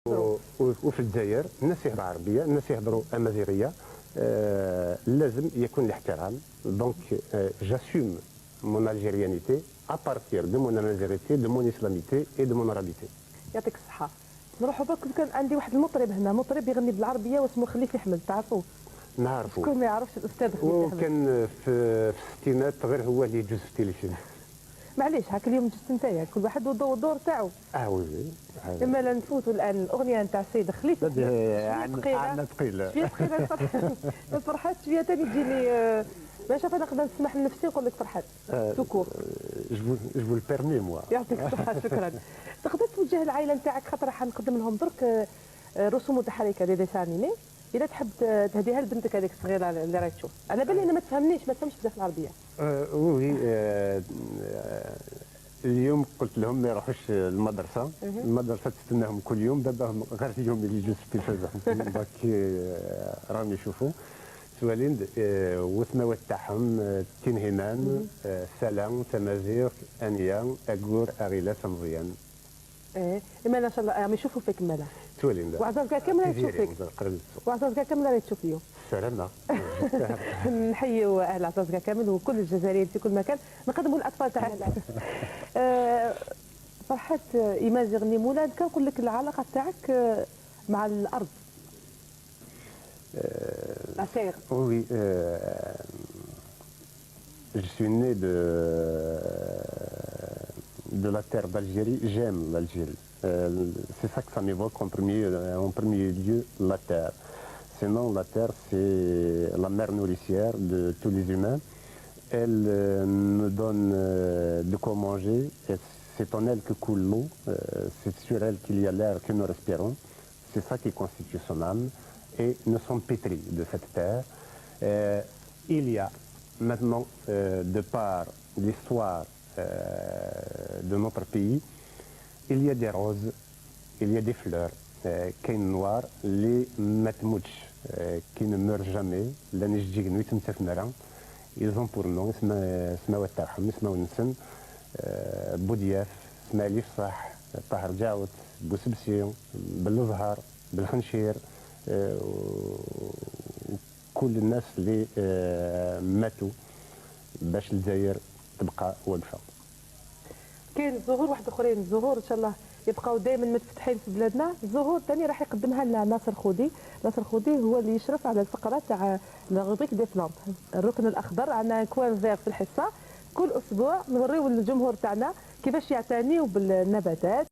وفي الجزائر الناس يهضروا عربيه، الناس يهضروا امازيغيه، لازم يكون الاحترام. donc j'assume mon algérianité à partir de mon amazighité، de mon islamité et de mon arabité. يعطيك الصحه. نروحوا برك، كان عندي واحد المطرب هنا، مطرب يغني بالعربية واسمه خليفي احمد، تعرفوه؟ نعرفه. شكون ما يعرفش الاستاذ خليفي احمد؟ وكان في الستينات غير هو اللي يجوز في التلفزيون. معليش، هاك اليوم جزت نتايا، كل واحد والدور تاعو. اه oui. اما لا نفوتوا الان الاغنية نتاع السيد خليفة. عندنا ثقيله. شوية ثقيله، الفرحات شوية ثاني تجيني، ما شوف انا نقدر نسمح لنفسي نقول لك فرحات tout court. je vous le permets moi. يعطيك الصحه، شكرا. تقدر توجه العائلة نتاعك، خاطر راح نقدم لهم درك رسوم متحركه، des dessins animés، اذا تحب تهديها لبنتك هذيك الصغيرة اللي راهي تشوف. على بالي انا ما تفهمنيش، ما تفهمش بزاف العربيه. oui، اليوم قلت لهم ما يروحوش المدرسه، المدرسة تستناهم كل يوم، باباهم غير اليوم اللي يجوز في التلفازه. donc راهم يشوفوا سوالين وسماوات تاعهم تينهينان، سلام، تمازيغ، انيا، اكور، اغيلا، سمزيان. ايه، اما ان شاء الله راهم يشوفوا فيك مالا. توالين. وعزاز كاع كامل تشوف فيك، وعزاز كاع كامل تشوف اليوم. سلامة. نحيوا اهل عزاز كامل وكل الجزائريين في كل مكان. نقدموا الاطفال تاعنا. فرحات ايمازيغ نيمولا، كنقول لك العلاقة تاعك مع الارض، la terre. Oui, je suis né de la terre d'Algérie, j'aime l'Algérie. C'est ça que ça m'évoque en premier lieu, la terre. Sinon, la terre, c'est la mère nourricière de tous les humains. Elle nous donne de quoi manger. Et c'est en elle que coule l'eau. C'est sur elle qu'il y a l'air que nous respirons. C'est ça qui constitue son âme. Et nous sommes pétris de cette terre. Il y a maintenant, de par l'histoire de notre pays, il y a des roses, il y a des fleurs, كاين نوار اللي ما تموتش، qui ne meurt jamais، لان يجي نويت ils ont pour nom اسماوات تاعهم، اسماو نسن، بودياف، اسماعيل صح، طاهر جاوت، بوسبسي، بالازهر، بالخنشير، كل الناس اللي ماتوا باش الجزائر تبقى واقفه. كاين زهور واحد اخرين، زهور ان شاء الله يبقاو دائما متفتحين في بلادنا. الزهور ثاني راح يقدمها لنا ناصر خودي. ناصر خودي هو اللي يشرف على الفقرة تاع la rubrique des plantes، الركن الاخضر. عندنا coin vert في الحصه، كل اسبوع نوريو للجمهور تاعنا كيفاش يعتنيوا بالنباتات.